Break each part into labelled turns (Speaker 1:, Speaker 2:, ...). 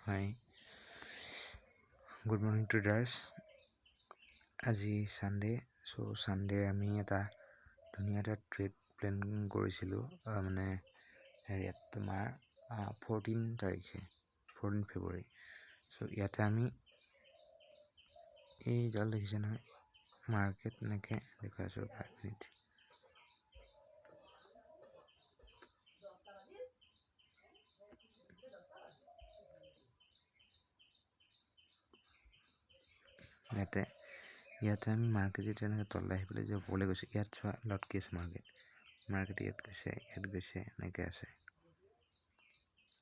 Speaker 1: Hi, good morning traders. আজি Sunday'. চ' Sunday' আমি এটা ধুনীয়া এটা ট্ৰেড প্লেন কৰিছিলোঁ, মানে হেৰিয়াত তোমাৰ 14 তাৰিখে, 14 ফেব্ৰুৱাৰী। চ' ইয়াতে আমি এই জাল দেখিছে নহয়, মাৰ্কেট এনেকৈ দেখুৱাই আছোঁ, 5 মিনিট। ইয়াতে আমি মাৰ্কেট যেতিয়া এনেকৈ তললৈ আহি পেলাই যে ওপৰলৈ গৈছে, ইয়াত চোৱা লটকি আছে মাৰ্কেট। মাৰ্কেট ইয়াত গৈছে, ইয়াত গৈছে, এনেকৈ আছে।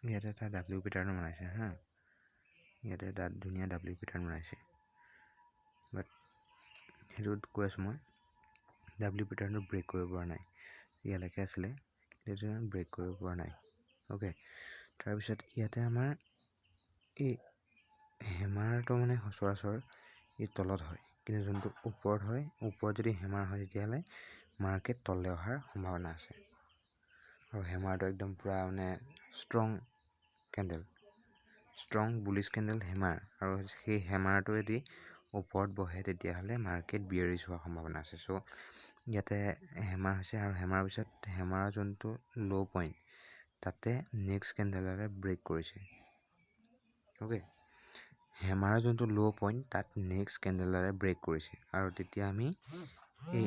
Speaker 1: ইয়াতে এটা ডাব্লিউ পেটাৰ্ণ বনাইছে, হা, ইয়াতে এটা ধুনীয়া ডাব্লিউ পেটাৰ্ণ বনাইছে। বাট সেইটোত কৈ আছোঁ মই, ডাব্লিউ পেটাৰ্ণটো ব্ৰেক কৰিব পৰা নাই, ইয়ালৈকে আছিলে, সেইটো ব্ৰেক কৰিব পৰা নাই। অ'কে, তাৰপিছত ইয়াতে আমাৰ এই হেমাৰটো মানে সচৰাচৰ এই তলত হয়, কিন্তু যোনটো ওপৰত হয়, ওপৰত যদি হেমাৰ হয় তেতিয়াহ'লে মাৰ্কেট তললৈ অহাৰ সম্ভাৱনা আছে। আৰু হেমাৰটো একদম পূৰা মানে strong candle, strong bullish candle hammer, আৰু সেই হেমাৰটোৱেদি ওপৰত বহে তেতিয়াহ'লে মাৰ্কেট বিয়েৰিছ হোৱাৰ সম্ভাৱনা আছে। চ' ইয়াতে হেমাৰ হৈছে, আৰু হেমাৰৰ পিছত হেমাৰৰ যোনটো ল' পইণ্ট তাতে নেক্সট কেণ্ডেলৰে ব্ৰেক কৰিছে। অ'কে, হেমাৰৰ যোনটো ল' পইণ্ট তাত নেক্সট কেণ্ডেলৰে ব্ৰেক কৰিছে, আৰু তেতিয়া আমি এই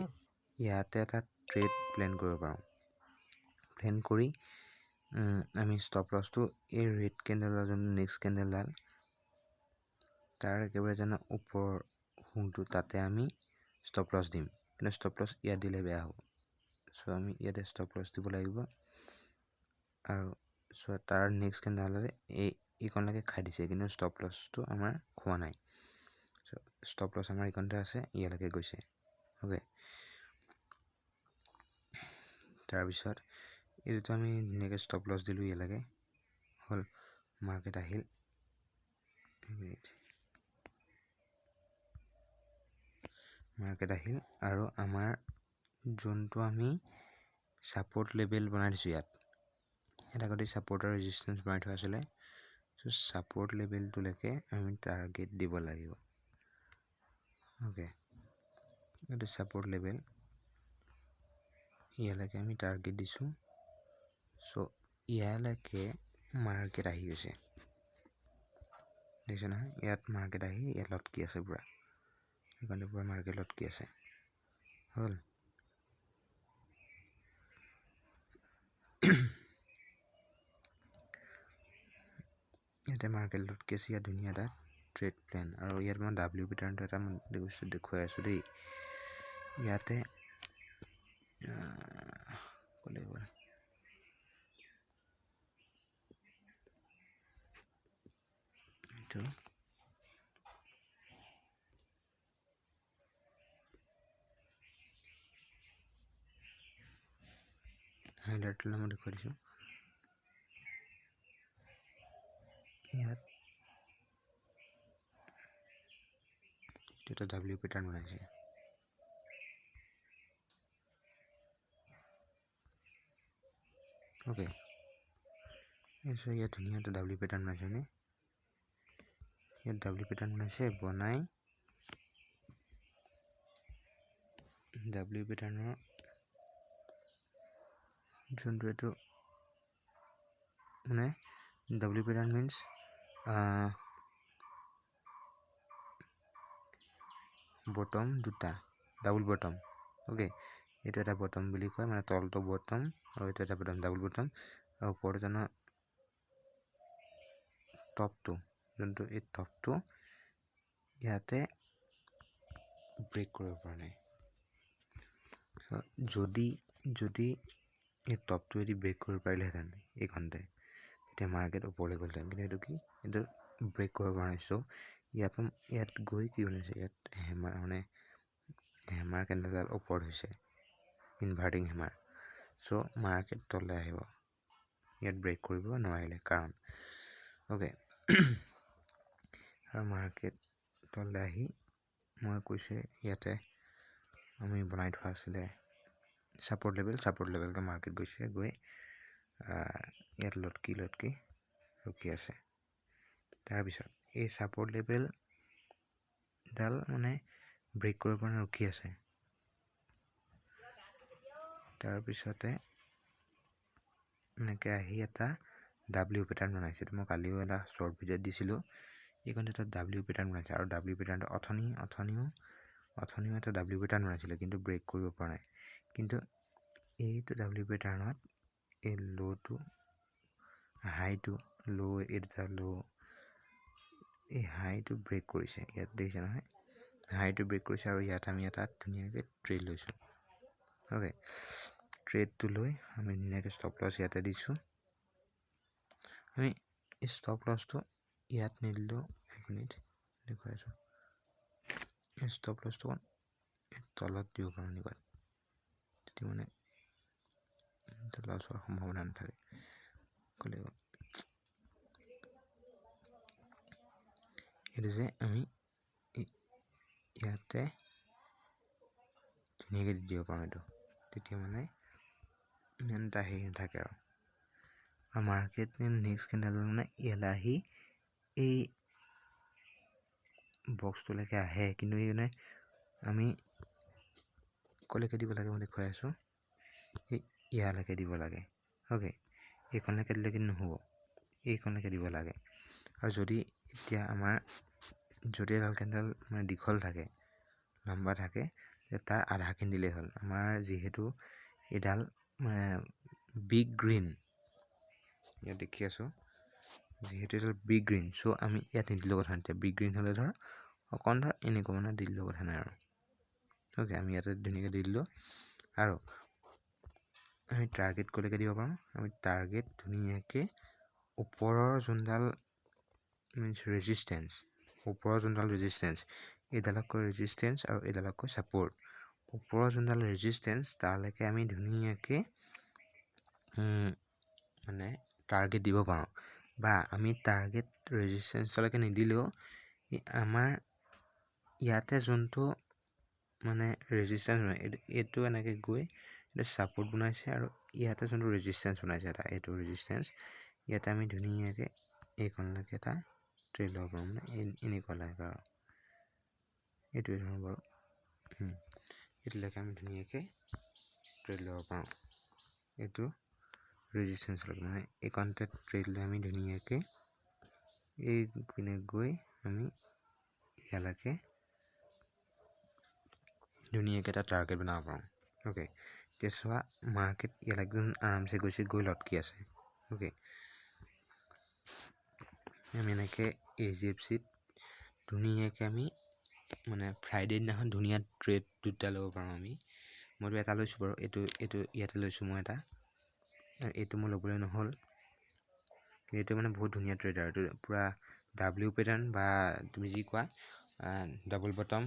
Speaker 1: ইয়াতে এটা ট্ৰেড প্লেন কৰিব পাৰোঁ। প্লেন কৰি আমি ষ্টপ লছটো এই ৰেড কেণ্ডেলডাল যোনটো নেক্সট কেণ্ডেলডাল তাৰ একেবাৰে যেন ওপৰৰ শুংটো তাতে আমি ষ্টপ লছ দিম, কিন্তু ষ্টপ লছ ইয়াত দিলে বেয়া হ'ব। চ' আমি ইয়াতে ষ্টপ লছ দিব লাগিব, আৰু চ' তাৰ নেক্সট কেণ্ডেলডালে এইকণলৈকে খাই দিছে, কিন্তু ষ্টপ লছটো আমাৰ খোৱা নাই। চ' ষ্টপ লছ আমাৰ এইকণতে আছে, ইয়ালৈকে গৈছে। অ'কে, তাৰপিছত এইটোতো আমি ধুনীয়াকৈ ষ্টপ লছ দিলোঁ, ইয়ালৈকে হ'ল, মাৰ্কেট আহিল। মাৰ্কেট আহিল আৰু আমাৰ যোনটো আমি ছাপৰ্ট লেভেল বনাই দিছোঁ, ইয়াত এটা গোটেই ছাপৰ্টৰ ৰেজিষ্টেঞ্চ বনাই থোৱা আছিলে। চ' ছাপৰ্ট লেভেলটোলৈকে আমি টাৰ্গেট দিব লাগিব। অ'কে, এইটো ছাপৰ্ট লেভেল, ইয়ালৈকে আমি টাৰ্গেট দিছোঁ। চ' ইয়ালৈকে মাৰ্কেট আহি গৈছে, দেখিছে নহয়, ইয়াত মাৰ্কেট আহি ইয়াত লটকি আছে পূৰা, সেইকাৰণে পূৰা মাৰ্কেট লটকি আছে। হ'ল, ইয়াতে মাৰ্কেট লটকি আছে, ইয়াত ধুনীয়া এটা ট্ৰেড প্লেন। আৰু ইয়াত মই ডাব্লিউ পেটাৰ্ণটো এটা মই দেখুৱাই আছোঁ দেই। ইয়াতে ক'লে গ'ল, এইটো হাইলাইটলৈ মই দেখুৱাই দিছোঁ। ইয়াত এটা ডাব্লিউ পেটাৰ্ণ বনাইছে। অ'কে, ইয়াত ধুনীয়া এটা ডাব্লিউ পেটাৰ্ণ বনাইছে নে, ইয়াত ডাব্লিউ পেটাৰ্ণ বনাইছে, বনাই ডাব্লিউ পেটাৰ্ণৰ যোনটো এইটো মানে ডাব্লিউ পেটাৰ্ণ মিনছ বটম দুটা, ডাবল বটম। অ'কে, এইটো এটা বটম বুলি কয়, মানে তলটো বটম আৰু এইটো এটা বটম, ডাবল বটম, আৰু ওপৰত জানো টপটো, যোনটো এই টপটো ইয়াতে ব্ৰেক কৰিব পৰা নাই। যদি এই টপটোৱেদি ব্ৰেক কৰিব পাৰিলেহেঁতেন এইখনতে, তেতিয়া মাৰ্কেট ওপৰলৈ গ'লহেঁতেন, কিন্তু এইটো কি, এইটো ব্ৰেক কৰিব পৰা নাই। চ' ইয়াৰ পৰা ইয়াত গৈ কি বনাইছে, ইয়াত হেমাৰ, মানে হেমাৰ কেণ্ডেলডাল ওপৰত হৈছে, ইনভাৰ্টিং হেমাৰ। চ' মাৰ্কেট তললৈ আহিব, ইয়াত ব্ৰেক কৰিব নোৱাৰিলে কাৰণ। অ'কে, আৰু মাৰ্কেট তললৈ আহি মই কৈছোঁ ইয়াতে আমি বনাই থোৱা আছিলে ছাপৰ্ট লেভেল, ছাপৰ্ট লেভেলকৈ মাৰ্কেট গৈছে, গৈ ইয়াত লটকি লটকি ৰখি আছে। তাৰপিছত এই ছাপৰ্ট লেভেলডাল মানে ব্ৰেক কৰিব পৰা ৰখি আছে। তাৰপিছতে এনেকৈ আহি এটা ডাব্লিউ পেটাৰ্ণ বনাইছে। মই কালিও এটা শ্বৰ্ট ভিডিঅ'ত দিছিলোঁ। এইখনতে এটা ডাব্লিউ পেটাৰ্ণ বনাইছে আৰু ডাব্লিউ পেটাৰ্ণটো অথনিও এটা ডাব্লিউ পেটাৰ্ণ বনাইছিলে, কিন্তু ব্ৰেক কৰিব পৰা নাই। কিন্তু এইটো ডাব্লিউ পেটাৰ্ণত এই ল'টো, হাইটো, ল', এই দুটা ল', এই হাইটো ব্ৰেক কৰিছে। ইয়াত দেখিছে নহয়, হাইটো ব্ৰেক কৰিছে আৰু ইয়াত আমি এটা ধুনীয়াকৈ ট্ৰেড লৈছোঁ। অ'কে, ট্ৰেডটো লৈ আমি ধুনীয়াকৈ ষ্টপ লছ ইয়াতে দিছোঁ। আমি ষ্টপ লছটো ইয়াত নিদিলেও, এক মিনিট দেখুৱাই আছোঁ, ষ্টপ লছটো অকণ তলত দিব পাৰোঁ এনেকুৱাত, তেতিয়া মানে লছ হোৱাৰ সম্ভাৱনা নাথাকে। ক'লে এইটো যে আমি ইয়াতে ধুনীয়াকৈ দি দিব পাৰোঁ এইটো, তেতিয়া মানে ইমান এটা হেৰি নাথাকে। আৰু মাৰ্কেট নেক্সট কেণ্ডেল মানে ইয়ালৈ আহি এই বক্সটোলৈকে আহে, কিন্তু এই মানে আমি ক'লৈকে দিব লাগে মই দেখুৱাই আছোঁ, এই ইয়ালৈকে দিব লাগে। অ'কে, এইখনলৈকে দিলে কিন্তু নহ'ব, এইখনলৈকে দিব লাগে। আৰু যদি এতিয়া আমাৰ যদি এডাল কেণ্ডেল মানে দীঘল থাকে, লম্বা থাকে, তাৰ আধাখিনি দিলেই হ'ল। আমাৰ যিহেতু এইডাল মানে বিগ গ্ৰীণ, ইয়াত দেখি আছোঁ, যিহেতু এইডাল বিগ গ্ৰীণ, চ' আমি ইয়াত নিদিলেও কথা নাই। বিগ গ্ৰীণ হ'লে ধৰ অকণ ধৰ এনেকুৱা মানে দি দিলেও কথা নাই আৰু। অ'কে, আমি ইয়াতে ধুনীয়াকৈ দি দিলোঁ। আৰু আমি টাৰ্গেট ক'লৈকে দিব পাৰোঁ? আমি টাৰ্গেট ধুনীয়াকৈ ওপৰৰ যোনডাল মিনছ ৰেজিষ্টেঞ্চ, ওপৰৰ যোনডাল ৰেজিষ্টেঞ্চ, এইডালক কয় ৰেজিষ্টেঞ্চ আৰু এইডালক কয় ছাপৰ্ট। ওপৰৰ যোনডাল ৰেজিষ্টেঞ্চ, তালৈকে আমি ধুনীয়াকৈ মানে টাৰ্গেট দিব পাৰোঁ। বা আমি টাৰ্গেট ৰেজিষ্টেঞ্চলৈকে নিদিলেও আমাৰ ইয়াতে যোনটো মানে ৰেজিষ্টেঞ্চ, এইটো এনেকৈ গৈ এইটো ছাপৰ্ট বনাইছে আৰু ইয়াতে যোনটো ৰেজিষ্টেঞ্চ বনাইছে এটা, এইটো ৰেজিষ্টেঞ্চ, ইয়াতে আমি ধুনীয়াকৈ এইখনলৈকে এটা ট্ৰেড ল'ব পাৰোঁ, মানে এনেকুৱা লাগে আৰু এইটোৱে ধৰোঁ বাৰু, এইটোলৈকে আমি ধুনীয়াকৈ ট্ৰেড ল'ব পাৰোঁ। এইটো ৰেজিষ্টেঞ্চলৈকে মানে এইকণতে ট্ৰেড লৈ আমি ধুনীয়াকৈ এই পিনে গৈ আমি ইয়ালৈকে ধুনীয়াকৈ এটা টাৰ্গেট বনাব পাৰোঁ। অ'কে, এতিয়া চোৱা, মাৰ্কেট ইয়াত একদম আৰামছে গৈছে, গৈ লটকি আছে। অ'কে, আমি এনেকৈ এইচডিএফচিত ধুনীয়াকৈ আমি মানে ফ্ৰাইডে দিনাখন ধুনীয়া ট্ৰেড দুটা ল'ব পাৰোঁ আমি। মইতো এটা লৈছোঁ বাৰু, এইটো ইয়াতে লৈছোঁ মই এটা, এইটো মই ল'বলৈ নহ'ল। এইটো মানে বহুত ধুনীয়া ট্ৰেড আৰু এইটো পূৰা ডাব্লিউ পেটাৰ্ণ বা তুমি যি কোৱা, ডাবল বটম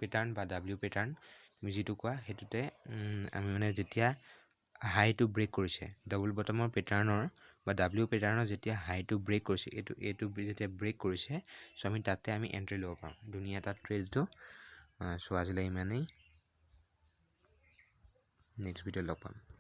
Speaker 1: পেটাৰ্ণ বা ডাব্লিউ পেটাৰ্ণ তুমি যিটো কোৱা, সেইটোতে আমি মানে যেতিয়া হাইটো ব্ৰেক কৰিছে, ডাবল বটমৰ পেটাৰ্ণৰ বা ডাব্লিউ পেটাৰ্ণৰ যেতিয়া হাইটো ব্ৰেক কৰিছে, এইটো যেতিয়া ব্ৰেক কৰিছে, চ' আমি তাতে আমি এণ্ট্ৰি ল'ব পাৰোঁ ধুনীয়া এটা ট্ৰেডটো। চ' আজিলৈ ইমানেই, নেক্সট ভিডিঅ'ত লগ পাম।